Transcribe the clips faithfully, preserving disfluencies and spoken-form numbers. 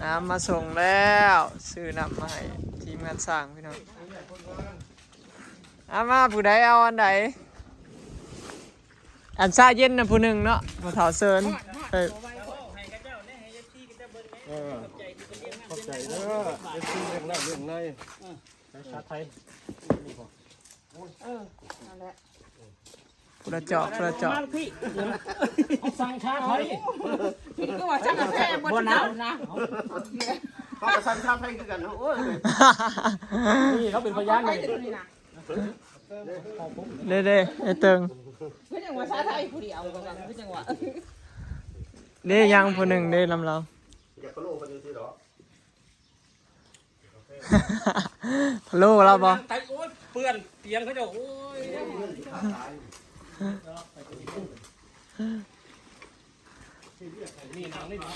น้ำมาส่งแล้ว ซื้อน้ำมาให้ทีมงานสร้างพี่น้อง เอามา ผู้ใดเอาอันใด อันซาเย็นนะผู้หนึ่งเนาะ มาถอดเซิน เออ เออ ขอบใจเด้อ เอฟซีเรื่องเล่าเรื่องใน ภาษาไทย เออ นั่นแหละ ผู้ละจอก ผู้ละจอก มาลูกพี่ เขาสั่งชาไทย คือว่าช่างแท้บ่หนาวนะ เขาก็สั่งชาไทยคือกันนะ โอ้ย นี่เขาเป็นพยานเลย นี่นะ เด้เด้ไอ้เติง คือจังว่าชาไทยผู้เดียวว่าซั่น คือจังว่า เด้ยังผู้หนึ่งเด้ลำเรา อยากกะโลกันอยู่ที่หรอ พะโล้เราบ่ ไตโอ๊ยเปื้อนเตียงเขาเจ้า โอ้ย นี่หนาวนี่หนาว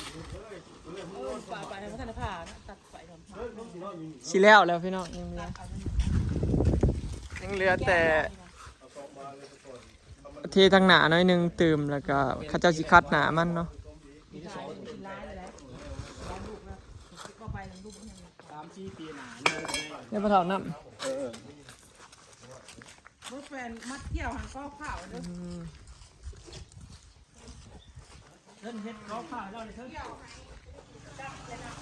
เออ ป่า ป่า ให้พัฒนภานะ ตัดไฟก่อน สิแล้วแล้วพี่น้อง ยังเหลือ ยังเหลือแต่ เททางหน้าหน่อยหนึ่งตื่ม แล้วก็เขาเจ้าสิคัดหน้ามันเนาะ สามสี่ปีหน้าเนี่ย เนี่ยปลาเท่าน้ำ เออ เมื่อแฟนมัดเกี่ยวหันก็ข้าวเด้อ อืม เพิ่นเฮ็ดเขาข้าวเจ้าเลยเพิ่น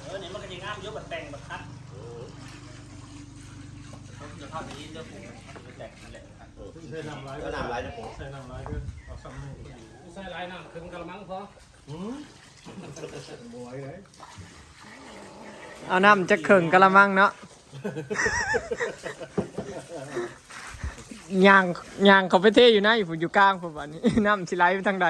เออ นี่มันก็จะงามเยอะกว่าแต่งแบบคัด เออ ผมจะเข้าไปยินเรื่องปลูกมันจะแต่งนั่นแหละ เออ ใส่น้ำลาย ก็น้ำลายนะผม ใส่น้ำลายเด้อ เอาซ้ำหนึ่ง ใส่หลายน้ำครึ่งกะละมังพอ อืม บ่ไหวเลย เอาน้ำจักเคิ่งกะละมังเนาะ ย่าง ย่างเขาไปเทอยู่ใน ผมอยู่กลางผม บัดนี้ น้ำสิไหลไปทางใด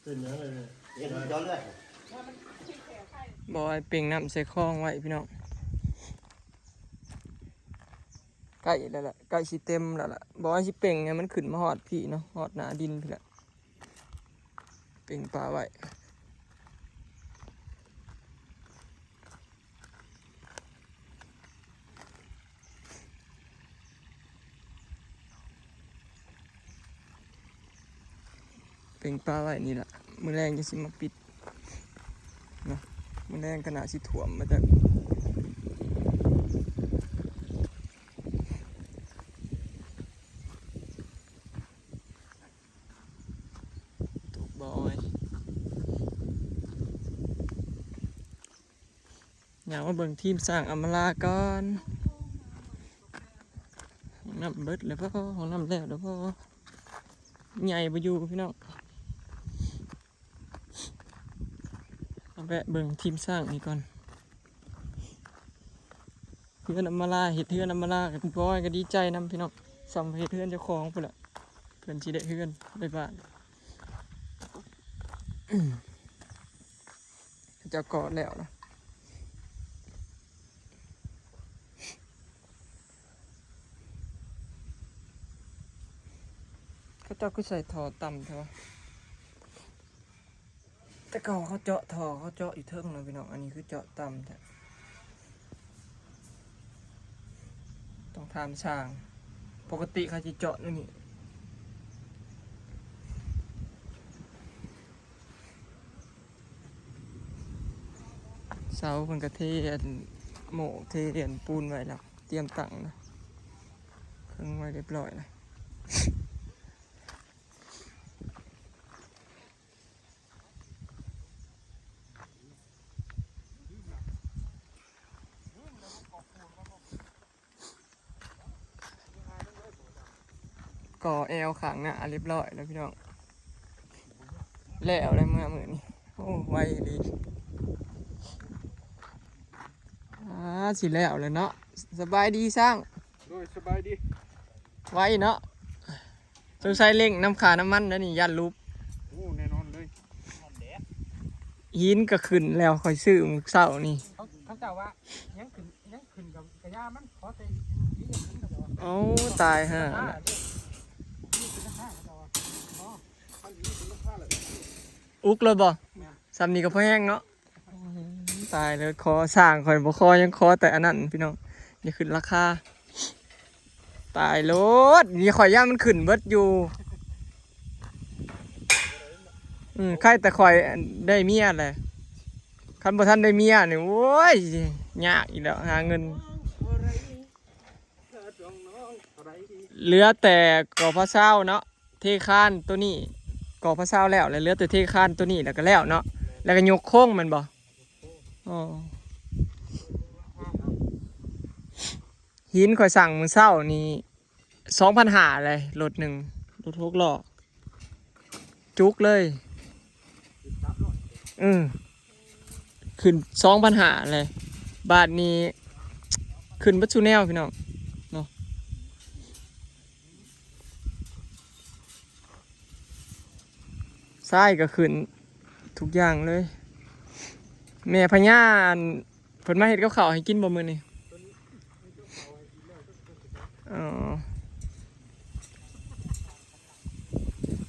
เป็นหยังไงเนี่ย เดี๋ยวเลือด บอยเป่งน้ำใส่คลองไว้พี่น้อง ใกล้แล้วล่ะ ใกล้สิเต็มแล้วล่ะ บอยสิเป่งให้มันขึ้นมาฮอดพี่เนาะ ฮอดหน้าดินพี่ละ เป่งปลาไว้ เป่งปลาไว้นี่ล่ะ มื้อแลงจะสิมาปิดเนาะ มื้อแลงขนาดสิถ่วมมาจาก ตูกบอย ย่างมาเบิ่งทีมสร้างอำมาลาก่อน ห้องน้ำเบิดแล้วบ่ ห้องน้ำแล้วแล้วบ่ ใหญ่บ่อยู่พี่น้อง เอาแวะเบิ่งทีมสร้างนี่ก่อน เฮือนอำมาลา เฮ็ดเฮือนอำมาลา กับบอยก็ดีใจนำพี่น้อง ส่ำเฮ็ดเฮือนเจ้าของพุ้นล่ะ เพิ่นสิได้เฮือนได้บ้าน เจ้าก่อแล้วนะ เขาเจ้าคือใส่ท่อต่ำแท้วะ แต่เก่าเขาเจาะท่อ เขาเจาะอยู่เทิงนะพี่น้อง อันนี้คือเจาะต่ำแท้ ต้องถามช่าง ปกติเขาจะเจาะนี่นี่ เสาเพิ่นก็เทอันโม่เทอันปูนไว้แล้ว เตรียมตั้งนะ เครื่องไว้เรียบร้อยแล้ว ก่อแอวข้างหน้าเรียบร้อยแล้วพี่น้อง แล้วได้เมื่อมื้อนี้ โอ้ ไวดี อ่า สิแล้วแล้วเนาะ สบายดีสร้าง โดยสบายดี ไวเนาะ สงสัยเร่งน้ำค่าน้ำมันแล้วนี่ ย่านลุบ โอ้ แน่นอนเลย หินก็ขึ้นแล้ว ข่อยซื้อมื้อเช้านี่ เขา เขาเจ้าว่ายังขึ้น ยังขึ้นกับกระยามัน ขอแต่ที่ยังขึ้นกับ โอ้ ตายห่า อ่า เด้อ นี่คือราคาเขาเจ้าว่า อ๋อ มันอยู่ที่ราคาเลย อุกเลยบ่ แม่น ส่ำนี้ก็พอแห้งเนาะ ตายแล้ว ขอสร้างข่อยบ่ขอ ยังขอแต่อันนั้นพี่น้อง อย่าขึ้นราคา ตายโลด นี่ข่อยย่านมันขึ้นเบิดอยู่ อืม ใครแต่ข่อยได้เมียแหละ คันบ่ทันได้เมียนี่ โอ้ย ยากอีกแล้ว หาเงิน เหลือแต่กอพะเซาเนาะ เทคานตัวนี้ กอพะเซาแล้ว แล้วเหลือแต่เทคานตัวนี้ แล้วก็แล้วเนาะ แล้วก็ยกโครงแม่นบ่ อ๋อ หินข่อยสั่งมื้อเช้านี่ สองพันห้าเลย รถหนึ่ง รถหกล้อ จุกเลย อืม ขึ้น สองพันห้าเลย บาทนี้ ขึ้นเบัดซุแนวพี่น้อง เนาะ ทรายก็ขึ้น ทุกอย่างเลย แม่พญาอัน เพิ่นมาเฮ็ดกับข้าวให้กินบ่มื้อนี้ อ๋อ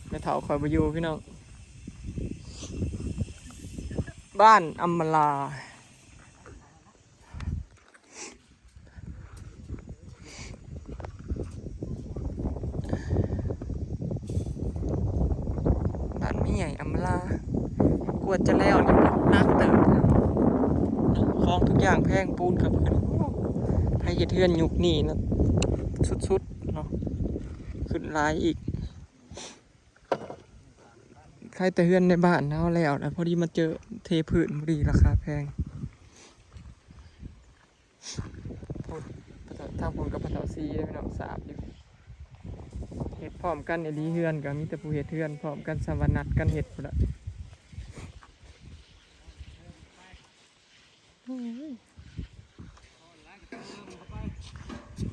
แม่เฒ่าข่อยบ่อยู่พี่น้อง บ้านอำมาลา บ้านแม่ใหญ่อำมาลา กว่าจะแล้วนี่หนักเติบนะ ของทุกอย่างแพง ปูนกับพื้น โอ้ ให้เฮ็ดเฮือนยุคนี้นะ สุดๆ เนาะ ขึ้นหลายอีก ใครแต่เฮือนในบ้านเฮาแล้วนะ พอดีมาเจอเทพื้นพอดี ราคาแพง พุ้น ทางพุ้นกับพะเฒ่าซีเด้อพี่น้อง สาบอยู่ เฮ็ดพร้อมกันอีหลี เฮือนก็มีแต่ผู้เฮ็ดเฮือนพร้อมกัน สวรรค์นัดกันเฮ็ดพุ้นละ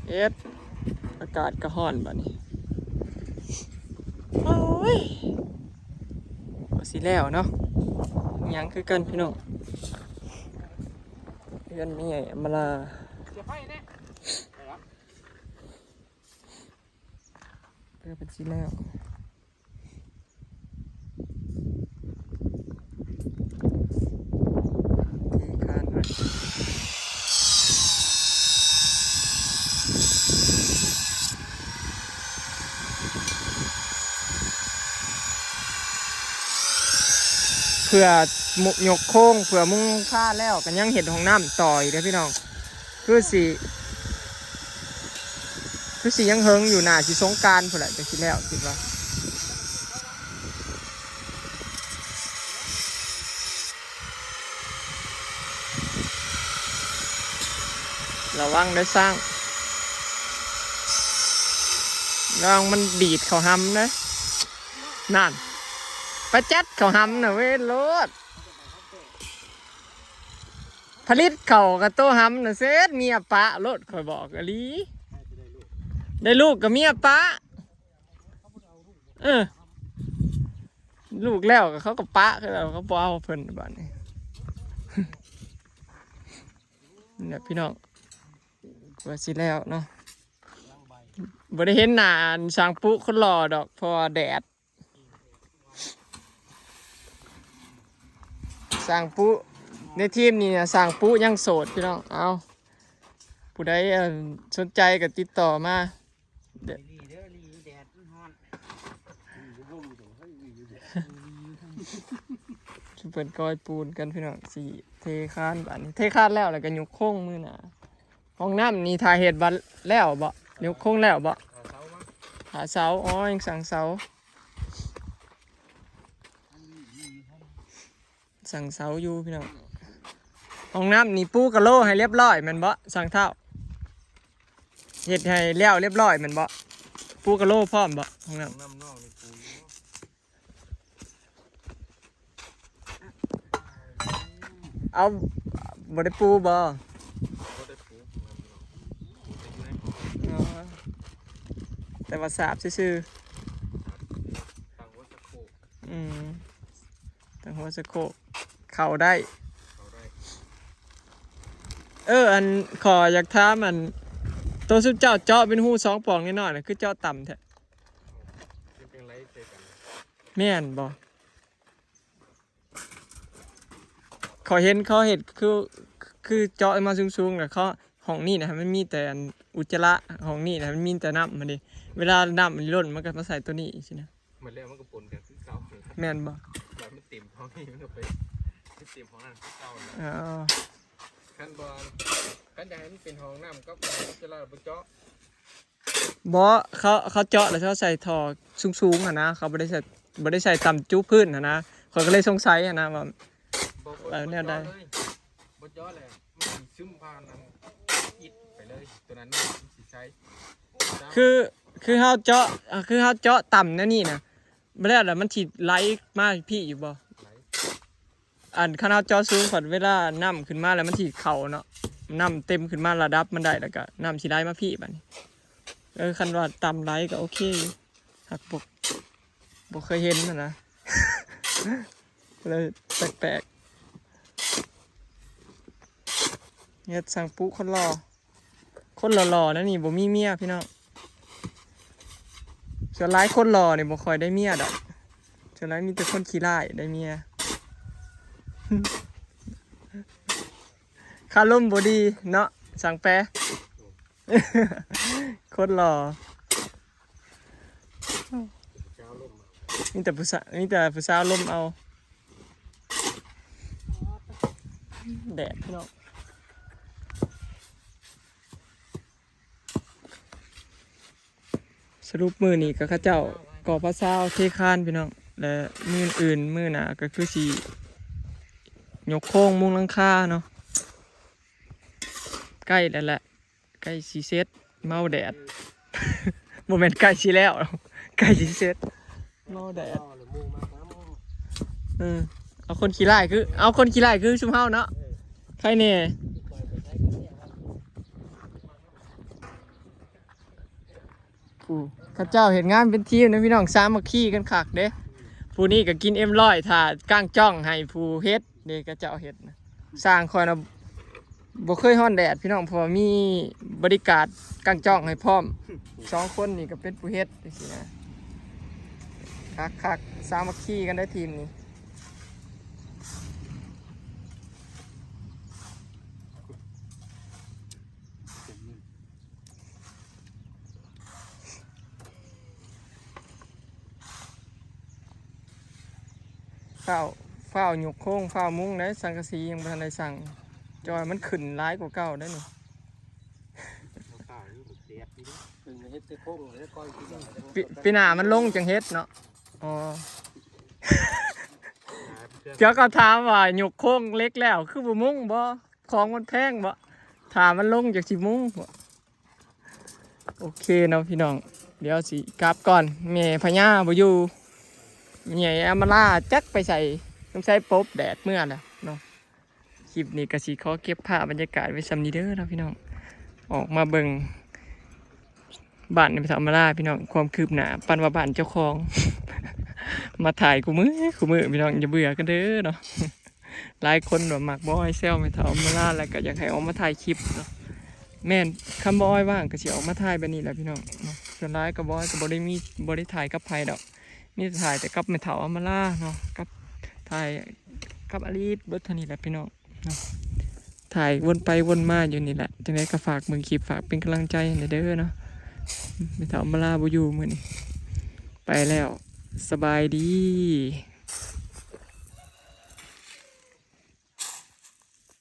เอ็ด อากาศก็ร้อนบัดนี้ โอ้ย ก็สิแล้วเนาะ ยังคือกันพี่น้อง เฮือนแม่ใหญ่อำมาลา เออ เป็นสิแล้ว เทคานมา เพื่อมุยกโครง เพื่อมุงคาแล้ว ก็ยังเฮ็ดห้องน้ำต่ออีกเด้อพี่น้อง คือสิ คือสิยังเฮิงอยู่ น่าสิสงกรานต์พุ้นแหละ จั่งสิแล้ว คิดว่า ระวังเด้อช้าง ระวังมันดีดเข้าหำเด้อ นั่น ไปจัดเข้าหำน่ะเว้ย โลด ผลิตเข้ากับโตหำน่ะเสร็จ เมียปะโลด ข่อยบอกอีหลี ได้ลูกกับเมียปะ เออ ลูกแล้วก็เขาก็ปะ เขาก็บ่เอาเพิ่นบัดนี้ เนี่ยพี่น้อง ว่าสิแล้วเนาะ บ่ได้เห็นหน้าอันช่างปุ๊คนหล่อดอก เพราะว่าแดด ช่างปุ๊ในทีมนี่นะ ช่างปุ๊ยังโสดพี่น้อง เอา ผู้ใด เอิ่ม สนใจก็ติดต่อมา เด้อ ลีเด้อ ลี แดดมันร้อน เพิ่นก่อยปูนกันพี่น้อง สิเทคานบัดนี้ เทคานแล้ว แล้วก็ยกโครงมื้อหน้า ห้องน้ำนี่ถ่าเฮ็ดบัดแล้วบ่ ยกโครงแล้วบ่ หาเสามา หาเสา อ๋อ ยังสั่งเสา สั่งเสาอยู่พี่น้อง ห้องน้ำนี่ปูกะโหลให้เรียบร้อยแม่นบ่ ช่างเฒ่า เฮ็ดให้แล้วเรียบร้อยแม่นบ่ ปูกะโหลพร้อมบ่ ห้องน้ำ น้ำนอกนี่ปูอยู่ เอา บ่ได้ปูบ่ บ่ได้ปู อ๋อ แต่ว่าสาบซื่อๆ ตั้งหัวสะโคก อืม ตั้งหัวสะโคก เข้าได้ เข้าได้ เออ อัน ขออยากถาม อัน โตซุมเจ้าเจาะเป็นรูสองปล่องน้อยๆน่ะ คือเจาะต่ำแท้ เป็นจั่งใดใส่กัน แม่นบ่ ข้อยเห็นเขาเฮ็ดคือ คือเจาะมาสูงๆ แล้วเขา ห้องนี้นะ มันมีแต่อัน อุจจาระห้องนี้นะ มันมีแต่น้ำมันดิ เวลาน้ำมันล้นมันก็มาใส่ตัวนี้สินะ หมดแล้วมันก็ปนกันคือเก่าหั่นล่ะ แม่นบ่ แบบมันเต็มห้องนี้มันก็ไปมันเต็มห้องนั้นคือเก่าหั่นล่ะ อ๋อ คันบ่คันอยากให้มันเป็นห้องน้ำก็อุจจาระบ่เจาะ บ่ เขาเขาเจาะแล้วเขาใส่ท่อสูงๆหั่นนะ เขาบ่ได้ใส่บ่ได้ใส่ต่ำจุพื้นหั่นนะ ข้อยก็เลยสงสัยหั่นนะว่า บ่บ่ เออแนวใด บ่เจาะเลยบ่เจาะเลยมันสิซึมผ่านอันอิดไปเลยตัวนั้นมันสิใส คือคือเฮาเจาะอ่ะคือเฮาเจาะต่ำแนวนี้นะบ่แล้วล่ะมันสิไหลมาพี้อยู่บ่ ไหล อันคันเฮาเจาะสูงก่อนเวลาน้ำขึ้นมาแล้วมันสิเข้าเนาะ น้ำเต็มขึ้นมาระดับมันได้แล้วก็น้ำสิไหลมาพี้บัดนี้ เออ คันว่าต่ำไหลก็โอเคอยู่ หากบ่บ่เคยเห็นหั่นนะ เลยแปลกๆ เฮ็ดสั่งปุ๊คนหล่อ คนหล่อๆนะนี่บ่มีเมียพี่น้อง ส่วนหลายคนหล่อนี่บ่ค่อยได้เมียดอก ส่วนหลายมีแต่คนขี้ร้ายได้เมีย คารมบ่ดีเนาะ สั่งแปร คนหล่อ เจ้าลม มีแต่ผู้สาวมีแต่ผู้สาวลมเอา แดดพี่น้อง สรุปมื้อนี้ก็เขาเจ้าก่อผ้าซาวเทคานพี่น้อง และมื้ออื่นมื้อหน้าก็คือสิยกโครงมุงหลังคาเนาะ ใกล้แล้วแหละ ใกล้สิเสร็จ เมาแดด บ่แม่นใกล้สิแล้ว ใกล้สิเสร็จ เมาแดด เอาเลยมูมาครับ เออ เอาคนขี้ร้ายคือ เอาคนขี้ร้ายคือซุมเฮาเนาะ ใครแน่ ผู้เขาเจ้าเฮ็ดงานเป็นทีมนะพี่น้อง สามัคคีกันคักเด้ ผู้นี้ก็กินเอ็มร้อย ถ้ากางจ้องให้ผู้เฮ็ดเด้ เขาเจ้าเฮ็ดนะ สร้างคอยนะ บ่เคยฮ้อนแดดพี่น้อง เพราะว่ามีบริการดกางจ้องให้พร้อม สองคนนี่ก็เป็นผู้เฮ็ดจังซี้นะ คักๆ สามัคคีกันได้ทีมนี้ ฟ้าวฟ้าวยกโครง ฟ้าวมุงได้ สังกะสียังบ่ทันได้สั่ง จอยมันขึ้นหลายกว่าเก่าได้นี่ ข้าวนี่มันแซ่บดีเด้อ เป็นเฮ็ดแต่โคงแล้วก้อยกิน ปีปีหน้ามันลงจังเฮ็ดเนาะ อ๋อ เดี๋ยวก็ถามว่ายกโครงเหล็กแล้ว คือบ่มุงบ่ ของมันแพงบ่ ถ้ามันลงจักสิมุงบ่ โอเคเนาะพี่น้อง เดี๋ยวสิกลับก่อน แม่พญาบ่อยู่ แม่อำมาลาจักไปใส่ ต้องใช้ปบแดดเมื่อน่ะเนาะ คลิปนี้ก็สิขอเก็บภาพบรรยากาศไว้ส่ำนี้เด้อเนาะพี่น้อง ออกมาเบิ่งบ้านแม่เฒ่าอำมาลาพี่น้อง ความคืบหน้า ปานว่าบ้านเจ้าของ มาถ่ายคู่มื้อคู่มื้อพี่น้อง อย่าเบื่อกันเด้อเนาะ หลายคนว่ามักบ่อ้อยแซวแม่เฒ่าอำมาลา แล้วก็อยากให้ออกมาถ่ายคลิปเนาะ แม่น คันบ่อ้อยว่างก็สิออกมาถ่ายแบบนี้แหละพี่น้องเนาะ ส่วนหลายก็บ่อ้อยก็บ่ได้มี บ่ได้ถ่ายกับไผดอก มีแต่ถ่ายแต่กับแม่เฒ่าอำมาลาเนาะ กับถ่ายกับอลิส เบิดเท่านี้แหละพี่น้องเนาะ ถ่ายวนไปวนมาอยู่นี่แหละ จังได๋ก็ฝากเบิ่งคลิป ฝากเป็นกำลังใจให้แหน่เด้อเนาะ แม่เฒ่าอำมาลาบ่อยู่มื้อนี้ ไปแล้ว สบายดี